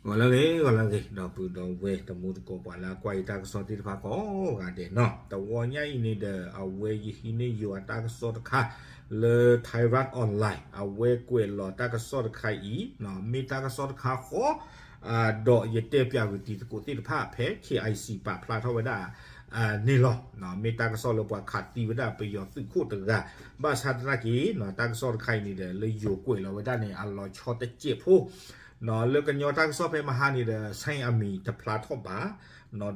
ဂီၤလၢအဂ့ၤ ဂီၤလၢအဂ့ၤ ဒီပုၢ်ဒီဝဲၢ်တံၤသကိး ပှၤလၢအကွၢ်ယတၢ်ကစီၣ်သ့ၣ်တဖၣ်ကိးဂၤဒဲးနီၤ, တဂီၤညါအံၤန့ၣ်ဒီး အဝဲယဟံးန့ၢ်ယိၤအတၢ်ကစီၣ်တခါ လၢ Thairath Online အဝဲကွဲးလီၤတၢ်ကစီၣ်တခါအံၤ မ့ၢ်တၢ်ကစီၣ်တခါဃီ ဒီးယတဲပၠးဂုာ်တံၤသကိးသ့ၣ်တဖၣ် ဖဲ KIC ပာ်ဖျါထီၣ်ဝဲဒၣ် န့ၣ်လီၤ. မ့ၢ်တၢ်ကစီၣ်လၢပှၤခးသံဝဲဒၣ်ပယီၤသုးခိၣ်တဂၤ, ဘၣ်ဆၣ်သနာ်က့ တၢ်ကစီၣ်တခါအံၤန့ၣ်ဒီး လၢယိၤကွဲးလီၤဝဲဒၣ်န့ၣ် အလီၤဆီတစဲးဖိ လၢကညီတၢ်ကစီၣ်ဖဲမဟါန့ၣ်ဒီး ဆဲအမံၤတဖျါထီၣ်ဘၣ်,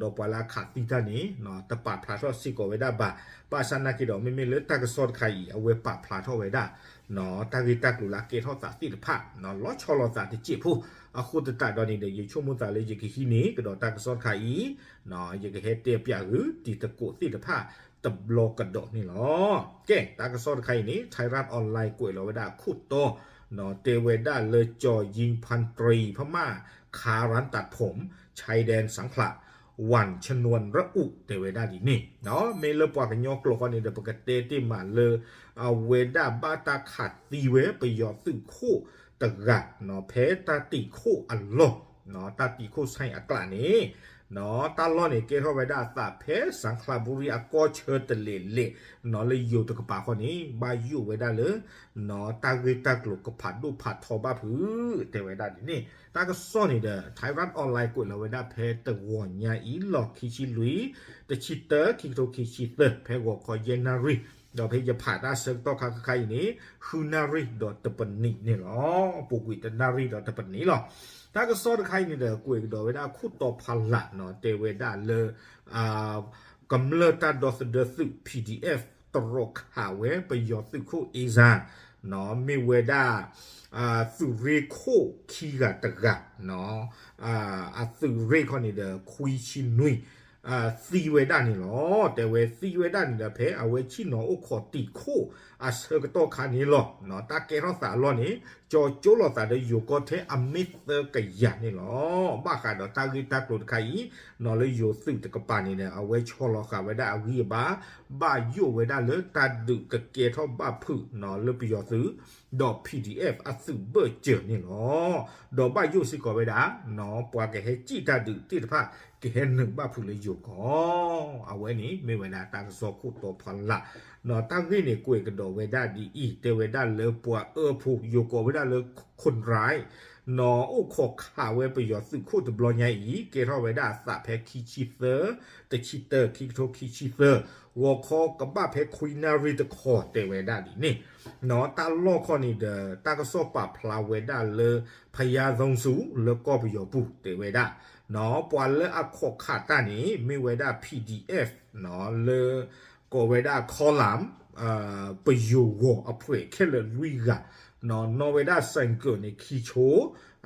ဒီးပှၤလၢအခးသံတၢ်န့ၣ် တပာ်ဖျါထီၣ်စ့ၢ်ကီးဝဲဒၣ်ဘၣ်. ဘၣ်ဆၣ်သနာ်က့ဒီး မ့မ့ၢ်လၢတၢ်ကစီၣ်တခါအံၤ အဝဲပာ်ဖျါထီၣ်ဝဲဒၣ် တၢ်ဂ့ၢ်တၢ်ကျိၤလၢအကဲထီၣ်သးသ့ၣ်တဖၣ် လီၤဆီလိာ်သးတစဲးဖိ, အဃိသတးဒီးန့ၣ်ဒီး ယဆိကမိၣ်သးလၢယကဟံးန့ၢ်ကဒီးတၢ်ကစီၣ်တခါအံၤ ယကဟဲတဲပၠးဂုာ်တံၤသကိးသ့ၣ်တဖၣ်တဘျီကဒီးန့ၣ်လီၤ. ကဲ တၢ်ကစီၣ်တခါအံၤန့ၣ် Thairath Online ကွဲးလီၤဝဲဒၣ်အခိၣ်တီ တဲဝဲဒၣ်လၢ จอยิงพลตรีพม่าคารันตัดผมชายแดนสังขละ วันชนวนระอุ တဲဝဲဒၣ်ဒ်န့ၣ်, မ့ၢ်လၢပှၤကညီကျိာ်ဃီန့ၣ်ဒီး ပကတဲတ့ၢ်မးလၢ အဝဲဒၣ်ဘၣ်တၢ်ခးသံဝဲပယီၤသုးခိၣ်တဂၤ ဖဲတၢ်တံာ်ခိၣ်အလီၢ်, တၢ်တံာ်ခိၣ်ဆဲအကျးန့ၣ် တၢ်လီၢ်န့ၣ် ကဲထီၣ်ဝဲဒၣ်အသးဖဲ စၣ်ခလးဘူရံအကီၢ်ဆၢတလဲၤလဲၤ လၢယိၤတကပၤဃီန့ၣ် ဘၣ်ယိၣ်ဝဲဒၣ်လၢ တၢ်ဂ့ၢ်တၢ်ကျိၤကဖးဒိၣ်ဖးထီဘၣ်ဖုး တဲဝဲဒၣ်ဒ်န့ၣ်. တၢ်ကစီၣ်န့ၣ်ဒီး Thairath Online ကွဲးလီၤဝဲဒၣ်ဖဲတဂီၤညါအံၤ လီၢ်ခံဆံလွံၢ် တဆံတၢ ခံကထိခံဆံသၢ ဖဲဂီၤခီယဲၢ်နၣ်ရံၣ်, ဒီးဖဲယဖးတၢ်ဆၢကတီၢ်ခါခါအံၤန့ၣ် ဃုနၣ်ရံၣ်ဒီးတပနံးန့ၣ်လီၤ. ပူၤကွံာ်တနၣ်ရံၣ်ဒီးတပနံးလီၤ. တၢ်ကစီၣ်တခါအံၤန့ၣ်ဒီး ကွဲးကဒီးဝဲဒၣ်ခိၣ်တီဖးလးနီၤ, တဲဝဲဒၣ်လၢ ကမျၢၢ်တၢ်ဒီသဒၢသုး PDF တရီးခးဝဲပယီၤသုးခိၣ်အ့စါ, မ့ၢ်ဝဲဒၣ် သုးရ့ၣ်ခိၣ်ခံဂၤတဂၤ, အသုးရ့ၣ်ခီန့ၣ်ဒီး ခွံဆံနွံ သံဝဲဒၣ်န့ၣ်လီၤ. တဲဝဲသံဝဲဒၣ်န့ၣ်ဒီး ဖဲအဝဲဆ့ၣ်နီၤအိၣ်ခိးတံာ်ခိၣ်အဆၢကတီၢ်ခါန့ၣ်လီၤ. တၢ်ကဲထီၣ်သးအလီၢ်န့ၣ် ကၠီကၠိလိာ်သးဒီးယိၤကီၢ်ထဲအမ့ၢ်သၢကယၤန့ၣ်လီၤ. ဘၣ်ဃးဒီးတၢ်ဂ့ၢ်တၢ်ကျိၤတခါအံၤ လၢယိၤသုးတကပၤန့ၣ်ဒီး အဝဲဆီလီၤဃာ်ဝဲဒၣ်အဂံၢ်အဘါ, ဘၣ်ယိၣ်ဝဲဒၣ်လၢတၢ်ဒုးကကဲထီၣ်ဘၣ်ဖုး လၢပယီၤသုး ဒီး PDF အသုးဘၢၣ်စၢၤန့ၣ်လီၤ. ဒီးဘၣ်ယိၣ်စ့ၢ်ကီးဝဲဒၣ် ပှၤကဟဲစံၣ်တၢ်ဒုးသ့ၣ်တဖၣ် ကဟဲနုာ်ဘၣ်ဖုးလၢယိၤကီၢ်, အဝဲန့ၣ်မ့ၢ်ဝဲဒၣ်တၢ်ကစီၣ်ခိၣ်တီဖးလး. တၢ်ဂ့ၢ်န့ၣ်ကွဲးကဒီးဝဲဒၣ်ဒ်အံၤ, တဲဝဲဒၣ်လၢပှၤအၢဖိ ယိၤကိးဝဲဒၣ်လၢ ခိၣ်ရၢၣ် နီၤ အိၣ်ခိးခးဝဲပယီၤသုးခိၣ်တဘျီညါအံၤ ကဲထီၣ်ဝဲဒၣ်အသးဖဲခံဆံသၢ တဆံတၢ ခံကထိခံဆံသၢ, ဂီၤခီကဘၣ်ဖဲခွံနၣ်ရံၣ်တခီ တဲဝဲဒၣ်ဒ်န့ၣ်. နီၤ တၢ်လီၢ်ခီန့ၣ်ဒီး တၢ်ကစီၣ်ပာ်ဖျါဝဲဒၣ်လၢ ဖယါသိဆူ လၢကီၢ်ပယီၤပူၤ တဲဝဲဒၣ် နီၤ ပှၤလၢအခိးခးတၢ်န့ၣ် မ့ၢ်ဝဲဒၣ် PDF နီၤ လၢ ကိးဝဲဒၣ် ခီလမ် ပယိၤဂီၤအဖှဲးခဲလၢာ်လွံၢ်ဂၤ, နီၣ် နီၣ်ဝဲဒၣ် ဆိုင်ကယ် န့ၣ် ခံဆိ,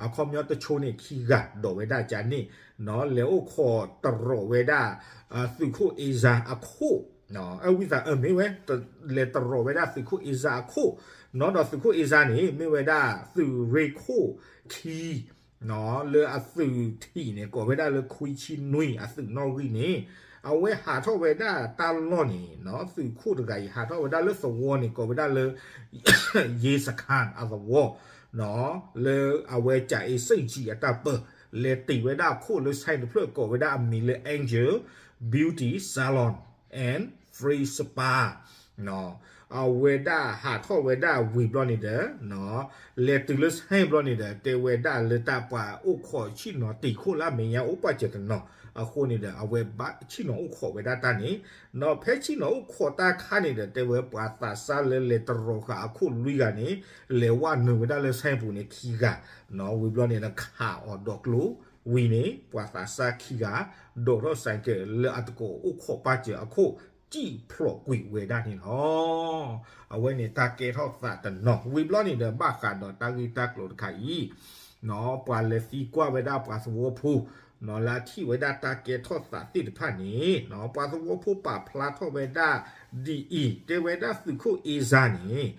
အခီပညီတဆိန့ၣ်ခံဂၤ ဒိးဝဲဒၣ်ကန့ၣ်, နီၣ် လဲၤအိၣ်ခိးတရီးဝဲဒၣ် သုးခိၣ်အ့စါအခိၣ်, အဝံသးအၢမ့ၢ်ဝဲ လဲၤတရီးဝဲဒၣ်သုးခိၣ်အ့စါအခိၣ်, နီၣ် ဒီးသုးခိၣ်အ့စါန့ၣ် မ့ၢ်ဝဲဒၣ်သုးရ့ၣ်ခိၣ်ခံ လၢအသုးထံးန့ၣ် ကိးဝဲဒၣ်လၢခွံဆံနွံ အသုးနီၣ်ဂံၢ်န့ၣ်, အဝဲဟးထီၣ်ဝဲဒၣ်တၢ်လီၢ်န့ၣ် သုးခိၣ်တဂၤအံၤ ဟးထီၣ်ဝဲဒၣ်လၢသဝီန့ၣ် ကိးဝဲဒၣ်လၢ ရဲစခန်း အသဝီ, လၢအဝဲ ကြာအင်းဆိပ်ကြီး အတၢ်ပၢၢ်, လဲၤတ့ၢ်ဝဲဒၣ်အခိၣ်လၢ ဆိုင် တဖျၢၣ် ကိးဝဲဒၣ်အမံၤလၢ Angel Beauty Salon and Free Spa, အဝဲဒၣ်ဟးထီၣ်ဝဲဒၣ်ဝံၤဘျီန့ၣ်ဒီး လဲၤတုၤလၢ ဆိုင် ဘျီန့ၣ်ဒီး တဲဝဲဒၣ်လၢတၢ် ပှၤအိၣ်ခိးဆ့ၣ်နီၤတံာ်ခိၣ်လၢအမဲာ်ညါအိၣ်ပာ်စၢၤတနီၤ, အဃိန့ၣ်ဒီး အဝဲဘၣ်ဆ့ၣ်နီၤအိၣ်ခိးဝဲဒၣ်တၢ်န့ၣ်, နီၣ် ဖဲဆ့ၣ်နီၤအိၣ်ခိးတၢ်ခါန့ၣ်ဒီး တဲဝဲပှၤသးစၢ်လၢလဲၤတရီးဃာ်အခိၣ်လွံၢ်ဂၤန့ၣ် လဲၤဝဲနုာ်ဝဲဒၣ်လၢ ဆိုင် ပူၤန့ၣ်ခံဂၤ, နီၣ် ဝံၤဘျီန့ၣ်ဒီးခးအီၤဒီးကျိၤ, ဝံၤန့ၣ် ပှၤသးစၢ်ခံဂၤ ဒိးထီၣ် ဆိုင်ကယ် လၢအတကိးအိၣ်ခိးပာ်စၢၤအခိၣ် စံၣ်ဖျိးကွံာ်ဝဲဒၣ်န့ၣ်လီၤ. အဝဲန့ၣ်တၢ်ကဲထီၣ်သးတနီၤ, ဝံၤဘျီန့ၣ်ဒီး ဘၣ်ဃးဒီးတၢ်ဂ့ၢ်တၢ်ကျိၤတခါအံၤ, နီၣ် ပှၤလဲၤသံကွၢ်ဝဲဒၣ်ပှၤသဝီဖိ, နီၣ် လၢအထံၣ်ဝဲဒၣ်တၢ်ကဲထီၣ်သးသ့ၣ်တဖၣ်န့ၣ်, နီၣ် ပှၤသဝီဖိပာ်ဖျါထီၣ်ဝဲဒၣ်ဒ်အံၤ, တဲဝဲဒၣ်သုးခိၣ်အ့စါန့ၣ်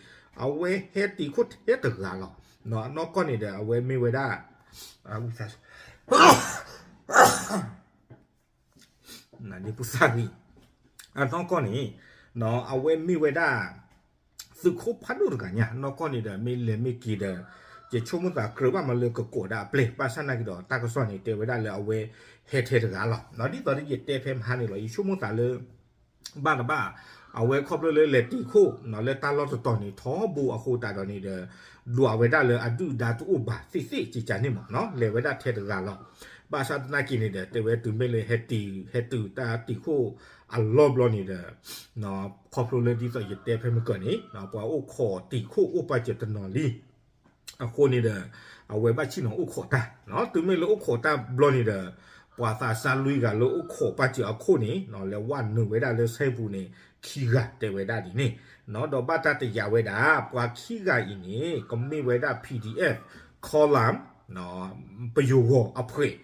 အဝဲဟဲတံာ်ခိၣ်ထဲတဂၤလီၤ. နီၣ် အနီၢ်ကီၢ်န့ၣ်ဒီး အဝဲမ့ၢ်ဝဲဒၣ် နဒ့ပူၤသၣ်ဂံၢ်, အနီၢ်ကီၢ်န့ၣ်, နီၣ် အဝဲမ့ၢ်ဝဲဒၣ် သုးခိၣ်ဖးဒိၣ်တဂၤညါ, နီၢ်ကီၢ်န့ၣ်ဒီး မ့ၢ်လဲၤမ့ၢ်က့ၤဒီး ယဆိကမိၣ်သးကြၢးဘၣ်မးလၢကကိးဒၣ်အပျဲၢ် ဘၣ်ဆၣ်သနာ်က့ဒီး တၢ်ကစီၣ်န့ၣ် တဲဝဲဒၣ်လၢအဝဲဟဲထဲတဂၤလီၤ. ဒ်သိးဒီးယတဲဖဲမဟါန့ၣ်လီၤ ယဆိကမိၣ်သးလၢ ဘၣ်တဘၣ် အဝဲခီဖျိလၢလဲၤတံာ်ခိၣ် လၢတၢ်လီၢ်တတီၤန့ၣ် ထီဘိအဃိသတးဒီးန့ၣ်ဒီး ဒွးဝဲဒၣ်လၢအဒုၣ်ဒါတအိၣ်ဘၣ်သ့ၣ်သ့ၣ်ကကန့ၣ်မး လဲၤဝဲဒၣ်ထဲတဂၤလီၤ. ဘၣ်ဆၣ်သနာ်က့န့ၣ်ဒီး တဲဝဲတုၤမ့ၢ်လၢဟဲတုၤ ဟဲတုၤတၢ်တံာ်ခိၣ်အလီၢ်ဘျီန့ၣ်ဒီး ခီဖျိလၢဒ်သိးယတဲဖဲမုၢ်ကၢၤန့ၣ် ပှၤအိၣ်ခိးတံာ်ခိၣ်အိၣ်ပာ်စၢၤတနီၤလံ အဃိန့ၣ်ဒီး အဝဲဘၣ်ဆ့ၣ်နီၤအိၣ်ခိးတၢ် တုၤမ့ၢ်လၢအိၣ်ခိးတၢ်ဘျီန့ၣ်ဒီး ပှၤသးစၢ်လွံၢ်ဂၤလၢအိၣ်ခိးပာ်စၢၤအခိၣ်န့ၣ် လဲၤဝဲနုာ်ဝဲဒၣ်လၢဆဲပူၤန့ၣ် ခံဂၤတဲဝဲဒၣ်ဒ်န့ၣ် ဒီးဘၣ်တၢ်တယာ်ဝဲဒၣ် ပှၤခံဂၤအံၤန့ၣ် ကမ့ၢ်ဝဲဒၣ် PDF column ပယိၤဂီၤအဖှဲး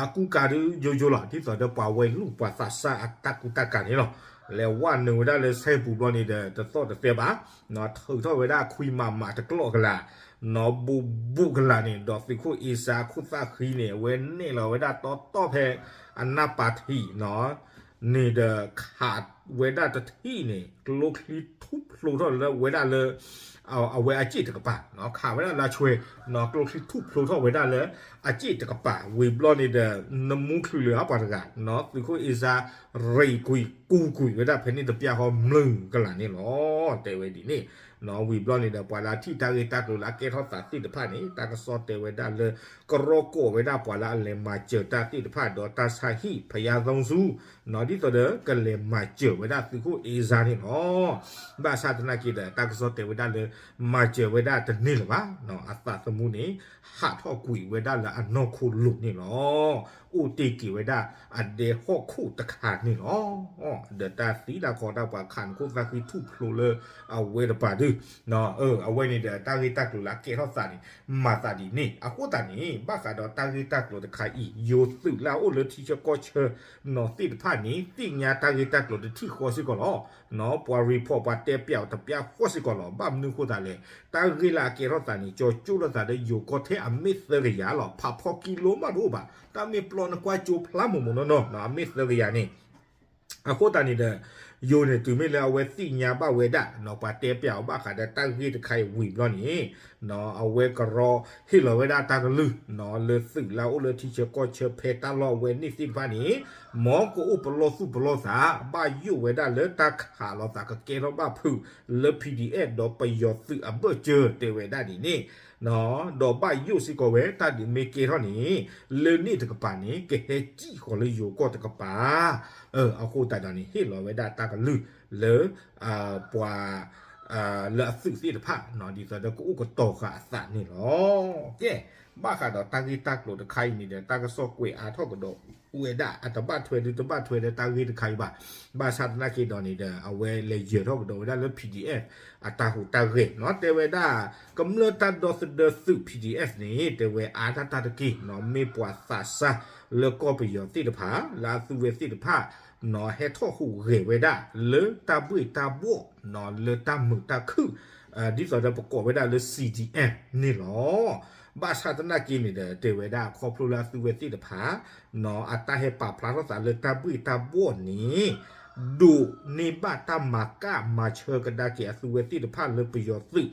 အကူကၤဒုယိယိလီၤ ဒ်သိးဒီးပှၤဝဲလူၢ်ပှၤသးစၢ်အတၢ်ကူတၢ်ကၤန့ၣ်လီၤ. လဲၤဝဲနုာ်ဝဲဒၣ်လၢဆဲပူၤဘျီန့ၣ်ဒီး တသီၣ်တသဲဘၣ် ထုးထီၣ်ဝဲဒၣ်ခွံမးမးတကျီၢ်ကလာ် နီၢ်ဘူးဘူးကလာ်န့ၣ် ဒီးသုးခိၣ်အ့စါခိၣ်သၣ်ဃံန့ၣ် အဝဲနဲၣ်လီၤဝဲဒၣ်တီတီဖဲအနၢ်ပၤထံး န့ၣ်ဒီးခးဝဲဒၣ်တထံၣ်န့ၣ် ကျိချံထူၣ်ဖျိထီၣ်လၢဝဲဒၣ်လၢ အဝဲအစ့ၣ်တကပၤ ခးဝဲဒၣ်လၢဆွဲ ကျိချံထူၣ်ဖျိထီၣ်ဝဲဒၣ်လၢအစ့ၣ်တကပၤ ဝံၤဘျီန့ၣ်ဒီး နမူချုးလၢအပှၤတဂၤ သုးခိၣ်အ့စါ ရံးကွံာ်ကူကွံာ်ဝဲဒၣ်ဖဲန့ၣ်တပျၢ်ဃီမျုာ်ကလာ်န့ၣ်လီၤ တဲဝဲဒ်န့ၣ် ဝံၤဘျီန့ၣ်ဒီး ပှၤလၢအထံၣ်တၢ်ဂ့ၢ်တၢ်ကျိၤလၢအကဲထီၣ်သးသ့ၣ်တဖၣ်န့ၣ် တၢ်ကစီၣ်တဲဝဲဒၣ်လၢ ကရီကီၢ်ဝဲဒၣ်ပှၤလၢအလဲၤမၤစၢၤတၢ်သ့ၣ်တဖၣ် ဒီးတၢ်ဆါဟံၣ်ဖယါသီဆူ ဒ်သိးဒီးကလဲၤမၤစၢၤဝဲဒၣ်သုးခိၣ်အ့စါန့ၣ်လီၤ. ဘၣ်ဆၣ်သနာ်က့ဒီး တၢ်ကစီၣ်တဲဝဲဒၣ်လၢ မၤစၢၤဝဲဒၣ်တန့ၢ်လၢၤဘၣ် အသးသမူန့ၣ် ဟးထီၣ်ကွံာ်ဝဲဒၣ်လၢအနီၢ်ခိလိၤန့ၣ်လီၤ. အိၣ်တ့ၢ်က့ၤဝဲဒၣ်အဒဲဟီၣ်ခိၣ်တခါန့ၣ်လီၤ. ဒီးတၢ်သံတၢ်ကီတၢ်ပှၤခးနခိၣ်သၣ်ဃံထူၣ်ဖျိလၢအဝဲတပၤဒု အဝဲန့ၣ်ဒီးတၢ်ဂ့ၢ်တၢ်ကျိၤလၢအကဲထီၣ်သးန့ၣ် မၤသးဒ်န့ၣ် အဃိသတးန့ၣ် ဘၣ်ဃးဒီးတၢ်ဂ့ၢ်တၢ်ကျိၤတခါအံၤ ယိၤသုးလၢအအိၣ်လၢထံဆၢကီၢ်ဆၢ နီၢ်သ့ၣ်တဖၣ်န့ၣ် သ့ၣ်ညါတၢ်ဂ့ၢ်တၢ်ကျိၤတထံၣ်ဃီစ့ၢ်ကီးလီၤ. ပှၤ report ပှၤတဲပျးအီၤတပျၢ်ဃီစ့ၢ်ကီးလီၤ. ဘၣ်မနုၤအဃိသတးလဲၣ် တၢ်ဂ့ၢ်လၢအကဲထီၣ်သးန့ၣ် ကၠီကၠိလိာ်သးဒီးယိၤကီၢ်ထဲအမ့ၢ်သၢကယၤလီၤ. ဖးဖီကံလိမးတအိၣ်ဘၣ်. တၢ်မ့ၢ်ပျီနကွၢ်ကၠိဖျါမိၢ်မိၢ်နီၢ်နီၢ် အမ့ၢ်သၢကယၤန့ၣ် အဃိသတးန့ၣ်ဒီး ယိၤန့ၣ်တုၤမ့ၢ်လၢအဝဲသ့ၣ်ညါဘၣ်ဝဲဒၣ် ပှၤတဲပျးအီၤဘၣ်ဃးဒီးတၢ်ဂ့ၢ်တခါအံၤဝံၤဘျီန့ၣ် အဝဲကရီဟ့ၣ်လီၤဝဲဒၣ်တၢ်ကလုၢ် လၢသုးလၢအအိၣ်လၢထံဆၢကီၢ်ဆၢဖဲတၢ်လီၢ်အဝဲန့ၣ်သ့ၣ်တဖၣ်န့ၣ် မ်ကအိၣ်ပလီၢ်သူၣ်ပလီၢ်သး ဘၣ်ယိၣ်ဝဲဒၣ်လၢတၢ်ခးလိာ်သးကကဲထီၣ်ဘၣ်ဖုးလၢ PDF ဒီးပယီၤသုးအဘၢၣ်စၢၤ တဲဝဲဒၣ်ဒ်န့ၣ် ဒီးဘၣ်ယိၣ်စ့ၢ်ကီးဝဲ တၢ်ဒုးမ့ၢ်ကဲထီၣ်န့ၣ် လၢန့ၣ်တကပၤန့ၣ် ကဟဲစံၣ်ဃီၤလၢယိၤကီၢ်တကပၤ အဃိသတးဒီးန့ၣ် ဟ့ၣ်လီၤဝဲဒၣ်တၢ်ကလုၢ်လၢ ပှၤ လၢအသုးသ့ၣ်တဖၣ် ဒ်သိးဒီးကအိၣ်ကတီၤဃာ်အသးန့ၣ်လီၤ. ကဲ ဘၣ်ဃးဒီးတၢ်ဂ့ၢ်တၢ်ကျိၤတခါအံၤန့ၣ်ဒီး တၢ်ကစီၣ်ကွဲးအါထီၣ်ကဒီးဝဲဒၣ် အတဘၣ်ထွဲဒုတဘၣ်ထွဲဒီးတၢ်ဂ့ၢ်တခါအံၤဘၣ်. ဘၣ်ဆၣ်သနာ်က့ဒီးန့ၣ်ဒီး အဝဲလဲၤယၢၤထီၣ်ကဒီးဝဲဒၣ်လၢ PDF အတၢ်ဟူးတၢ်ဂဲၤနီၤ တဲဝဲဒၣ် ကမျၢၢ်တၢ်ဒီသဒၢသုး PDF န့ၣ် တဲဝဲအါတၢ်တၢ်တက့ၢ်နီၤ မ့ၢ်ပှၤသးစၢ်လၢကီၢ်ပယီၤသ့ၣ်တဖၣ် လၢအသုဝဲသ့ၣ်တဖၣ်နီၤ ဟဲထီၣ်ဟူးဂဲၤဝဲဒၣ်လၢတၢ်ဘှ့ၣ်တၢ်ဘှီၣ်နီၤ လၢတၢ်မုာ်တၢ်ခုၣ် ဒ်သိးဒီးပကိးဝဲဒၣ်လၢ CDM န့ၣ်လီၤ. ဘၣ်ဆၣ်သနာ်က့န့ၣ်ဒီး တဲဝဲဒၣ်ခီဖျိလၢအသုဝဲသ့ၣ်တဖၣ်နီၤ အတၢ်ဟဲပာ်ဖျါထီၣ်သးလၢတၢ်ဘှ့ၣ်တၢ်ဘှီၣ်န့ၣ် ဒိးန့ၢ်ဘၣ်တၢ်မၤကၣ်မၤဆၢကဒါက့ၤအသုဝဲသ့ၣ်တဖၣ်လၢပယီၤသုး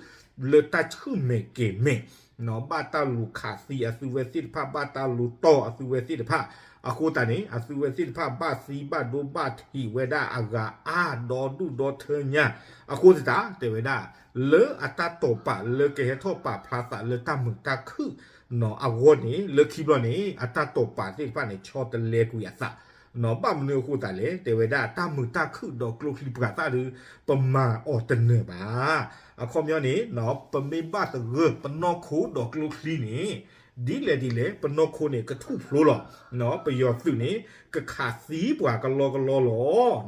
လၢတၢ်ဆူၣ်မဲာ်ကဲၤမဲာ်နီၤ ဘၣ်တၢ်လူၤခးသံအသုဝဲသ့ၣ်တဖၣ် ဘၣ်တၢ်လူၤတီၢ်အသုဝဲသ့ၣ်တဖၣ် အဃိသတးန့ၣ် အသုဝဲသ့ၣ်တဖၣ် ဘၣ်သံဘၣ်ဒိဘၣ်ထံးဝဲဒၣ်အဂၤအါ ဒီဒူၣ်ဒီထၢညါ အဃိသတး တဲဝဲဒၣ် လၢအတၢ်တိာ်ပာ်လၢကဟဲထီၣ်ပာ်ဖျါသးလၢတၢ်မုာ်တၢ်ခုၣ်နီၤ အဂီၢ်န့ၣ် လၢခံဘျီန့ၣ် အတၢ်တိာ်ပာ်သ့ၣ်တဖၣ်န့ၣ် ဆီတလဲကွံာ်အသးနီၤ ဘၣ်မနုၤအဃိသတးလဲၣ် တဲဝဲဒၣ် တၢ်မုာ်တၢ်ခုၣ်ဒီးကျိချံပှၤသၣ်ဒီး ပမၤအီၤတနၢၤဘၣ်. အခီပညီန့ၣ် ပမ့ၢ်ဘၣ်သဂၢၢ်ပနီၢ်ခိဒီးကျိချံန့ၣ် ဒ်လဲၣ်ဒ်လဲၣ် ပနီၢ်ခိန့ၣ် ကထူၣ်ဖျိလီၤ. ပယီၤသုးန့ၣ် ကခးသံပှၤကလီကလီလီ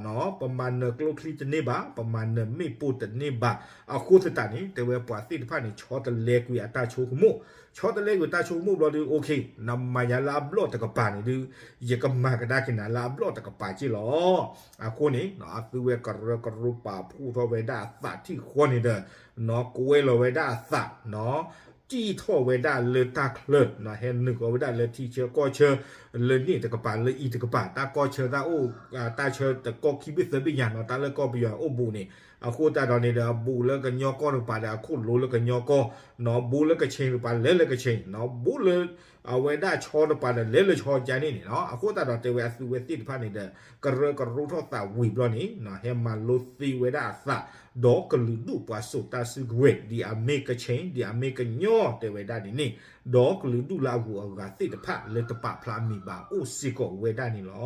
ၤ. ပမၤနၢၤကျိချံတန့ၢ်ဘၣ်, ပမၤနၢၤမ့ၣ်ပိၢ်တန့ၢ်ဘၣ်. အဃိသတးန့ၣ် တဲဝဲပှၤသ့ၣ်တဖၣ်န့ၣ် ဆီတလဲကွံာ်အတၢ်ဆိကမိၣ်, ဆီတလဲကွံာ်တၢ်ဆိကမိၣ်ဘျီဒီး OK, နမၤယၤလၢအဘျီၣ်တကပၤန့ၣ်ဒုး ယကမၤကဒါက့ၤနၤလၢအဘျီၣ်တကပၤက့ၢ်လီၤ. အဃိန့ၣ် အသုဝဲကရၢကရိပာ်ဖှိၣ်ထီၣ်ဝဲဒၣ်အသးထံၣ်ဃီန့ၣ်ဒီး ကွဲလီၤဝဲဒၣ်အသး စံၣ်ထီၣ်ဝဲဒၣ်လၢတၢ်ချၢ ဟဲနုာ်ဃီၤဝဲဒၣ်လၢထံဆၢကီၢ်ဆၢ လၢန့ၣ်တကပၤ လၢအံၤတကပၤ တၢ်ကီၢ်ဆၢတၢ်အိၣ် တၢ်ဆၢတကီၢ်ခံဘ့ၣ်သၢဘ့ၣ်ညါနီၤ တၢ်လၢကီၢ်ပယီၤအိၣ်ဘူးန့ၣ် အဃိသတးဒီးန့ၣ်ဒီး ဘူးလၢကညီကီၢ်တကပၤဒီး အခိၣ်လိလၢကညီကီၢ်နီၤ ဘူးလၢကခ့ၣ်တကပၤ လဲၤလၢကခ့ၣ်နီၤ ဘူးလၢ အဝဲဒၣ်ဆီတကပၤဒီး လဲၤလၢဆီကါန့ၣ်န့ၣ်နီၤ အဃိသတးဒီးတဲဝဲအသုဝဲသ့ၣ်တဖၣ်န့ၣ်ဒီး ကရၢကရိထီၣ်သးဝံၤဘျီန့ၣ် ဟဲမၤလိသ့ဝဲဒၣ်အသး ဒီးကလုာ်ဒူၣ်ပှၤစိာ်တၢ်စုကဝဲၤ ဒ်အမ့ၢ်ကခ့ၣ် ဒ်အမ့ၢ်ကညီတဲဝဲဒၣ်န့ၣ်န့ၣ် ဒီးကလုာ်ဒူၣ်လၢအဂုၤအဂၤသ့ၣ်တဖၣ်လၢတပာ်ဖျါအမံၤဘၣ်အိၣ်စ့ၢ်ကီးဝဲဒၣ်န့ၣ်လီၤ.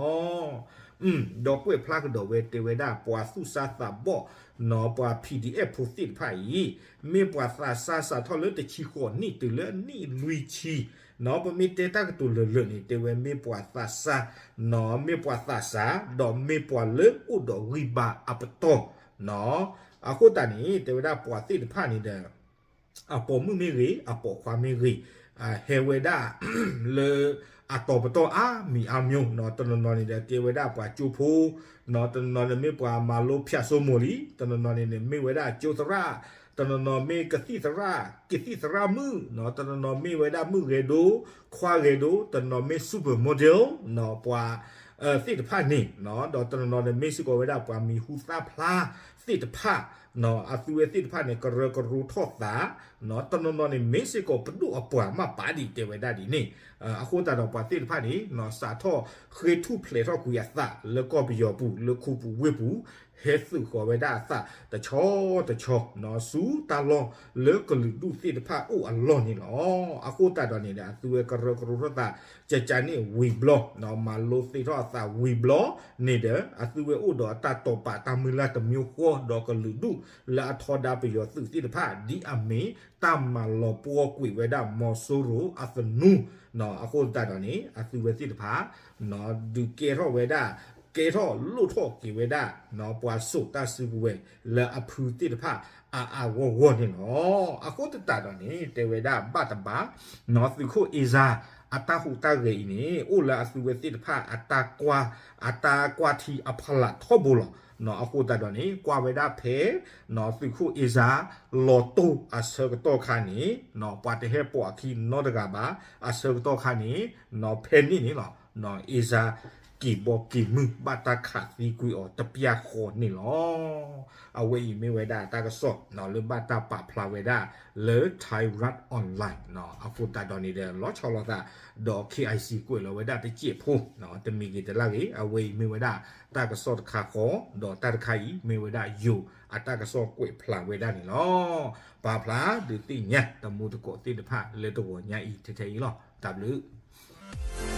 ဒီးကွဲးဖျါကဒီးဝဲတဲဝဲဒၣ် ပှၤသူၣ်စၢ်သးဘီၣ်နီၤ ပှၤ PDF ဖိသ့ၣ်တဖၣ်အံၤ မ့ၢ်ပှၤသးစၢ်စးထီၣ်လၢတဆံဃိးနံၣ်တုၤလၢနံၣ်လွံၢ်ဆံနီၤ ပမ့ၢ်တဲတၢ်ကတိၤလၢာ်လၢာ်န့ၣ် တဲဝဲမ့ၢ်ပှၤသးစၢ်နီၤ မ့ၢ်ပှၤသးစၢ် ဒီးမ့ၢ်ပှၤလၢအိၣ်ဒီးဂံၢ်ဘါအပတီၢ်နီၤ အဃိသတးန့ၣ် တဲဝဲဒၣ်ပှၤသ့ၣ်တဖၣ်န့ၣ်ဒီး အပိာ်မုၣ်မ့ၢ်ဂ့ၤ အပိာ်ခွါမ့ၢ်ဂ့ၤ ဟဲဝဲဒၣ် လၢအတီၤပတီၢ်အါမံၤအါမံၤနီၤ တနီၤနီၤန့ၣ်ဒီးကဲဝဲဒၣ်ပှၤကၠိဖိနီၤ တနီၤနီၤန့ၣ်မ့ၢ်ပှၤမၤလိဖၠးစိမိၤလံ တနီၤနီၤန့ၣ်န့ၣ် မ့ၢ်ဝဲဒၣ်ကၠိသရၣ် တနီၤနီၤမ့ၢ်ကသံၣ်သရၣ်မုၣ်နီၤ တနီၤနီၤမ့ၢ်ဝဲဒၣ်မုၣ်ဂဲၤဒိ ခွါဂဲၤဒိ တနီၤမ့ၢ် supermodel နီၤ ပှၤ သ့ၣ်တဖၣ်န့ၣ်နီၤ ဒီးတနီၤနီၤန့ၣ်မ့ၢ်စ့ၢ်ကီးဝဲဒၣ်ပှၤမံၤဟူသၣ်ဖျါသ့ၣ်တဖၣ်နီၤ အသုဝဲသ့ၣ်တဖၣ်န့ၣ် ကရၢကရိထီၣ်သးနီၤ တနီၤနီၤန့ၣ်မ့ၢ်စ့ၢ်ကီးပဒိၣ်အပှၤမးပာ်ဒံးတဲဝဲဒၣ်ဒ်န့ၣ် အဃိသတးဒီးပှၤသ့ၣ်တဖၣ်န့ၣ်နီၤ စးထီၣ်ဃ့ထုးဖျဲးထီၣ်ကွံာ်အသးလၢကီၢ်ပယီၤပူၤ လၢခူပူၤဝ့ၢ်ပူၤ ဟဲသုးဃီၤဝဲဒၣ်အသးတဆီတဆီနီၤ ဆူတၢ်လီၢ်လၢကလုာ်ဒူၣ်သ့ၣ်တဖၣ်အိၣ်အလီၢ်န့ၣ်လီၤ. အဃိသတးဒီးန့ၣ်ဒီး အသုဝဲကရၢကရိထီၣ်သး ကကန့ၣ်ဝံၤဘျီနီၤ မၤလိသ့ထီၣ်အသးဝံၤဘျီန့ၣ်ဒီး အသုဝဲအိၣ်ဒီးအတၢ်တိာ်ပာ်တၢ်မုၢ်လၢ်တမံၤဃီ ဒီးကလုာ်ဒူၣ်လၢအထီဒါပယီၤသုးသ့ၣ်တဖၣ် ဒ်အမ့ၢ်တၢ်မၤလီၤပှီၢ်ကွံာ်ဝဲဒၣ်မီၤစိရိၤအသနူနီၤ အဃိသတးဒီးန့ၣ် အသုဝဲသ့ၣ်တဖၣ် ဒုးကဲထီၣ်ဝဲဒၣ် ကဲထီၣ်လိၣ်ထီၣ်က့ၤဝဲဒၣ် ပှၤစိာ်တၢ်စုကဝဲၤလၢအဖုသ့ၣ်တဖၣ် အါအါဂီၢ်ဂီၢ်န့ၣ်လီၤ. အဃိသတးဒီးန့ၣ် တဲဝဲဒၣ်ဘၣ်တဘၣ် နီၤ သုးခိၣ်အ့စါ အတၢ်ဟူးတၢ်ဂဲၤအံၤန့ၣ် အိၣ်လၢအသုဝဲသ့ၣ်တဖၣ် အတၢ်ကွၢ် အတၢ်ကွၢ်ထံအဖီလာ်ထီဘိလီၤ. နီၤ အဃိသတးဒီးန့ၣ် ကွၢ်ဝဲဒၣ်ဖဲ နီၤ သုးခိၣ်အ့စါ လီၤတိၢ်အဆၢကတီၢ်ခါန့ၣ် နီၤ ပှၤတဟဲပိာ်အခံနီတဂၤဘၣ် အဆၢကတီၢ်ခါန့ၣ် နီၤ ဖဲန့ၣ်န့ၣ်လီၤ. နီၤ အ့စါ က့ၤဘီက့ၤမုၢ် ဘၣ်တၢ်ခးသံကွံာ်အီၤတပျၢ်ဃီန့ၣ်လီၤ. အဝဲအံၤမ့ၢ်ဝဲဒၣ်တၢ်ကစီၣ် နီၤ လၢဘၣ်တၢ်ပာ်ဖျါဝဲဒၣ် လၢ Thairath Online နီၤ အဃိသတးဒီးန့ၣ်ဒီး လီၤဆီလိာ်သး ဒီး KIC ကွဲးလီၤဝဲဒၣ်တစဲးဖိ နီၤ တမံၤဂ့ၤတလၢ်ဂ့ၤ အဝဲအံၤမ့ၢ်ဝဲဒၣ်တၢ်ကစီၣ်တခါဃီ ဒီးတၢ်တခါအံၤမ့ၢ်ဝဲဒၣ်ယိၤအတၢ်ကစီၣ်ကွဲးဖျါဝဲဒၣ်န့ၣ်လီၤ. ပာ်ဖျါဒုးသ့ၣ်ညါတမူတကိးသ့ၣ်တဖၣ်လၢတဂီၤညါအံၤထဲထဲအံၤလီၤ. တၢ်ဘျုး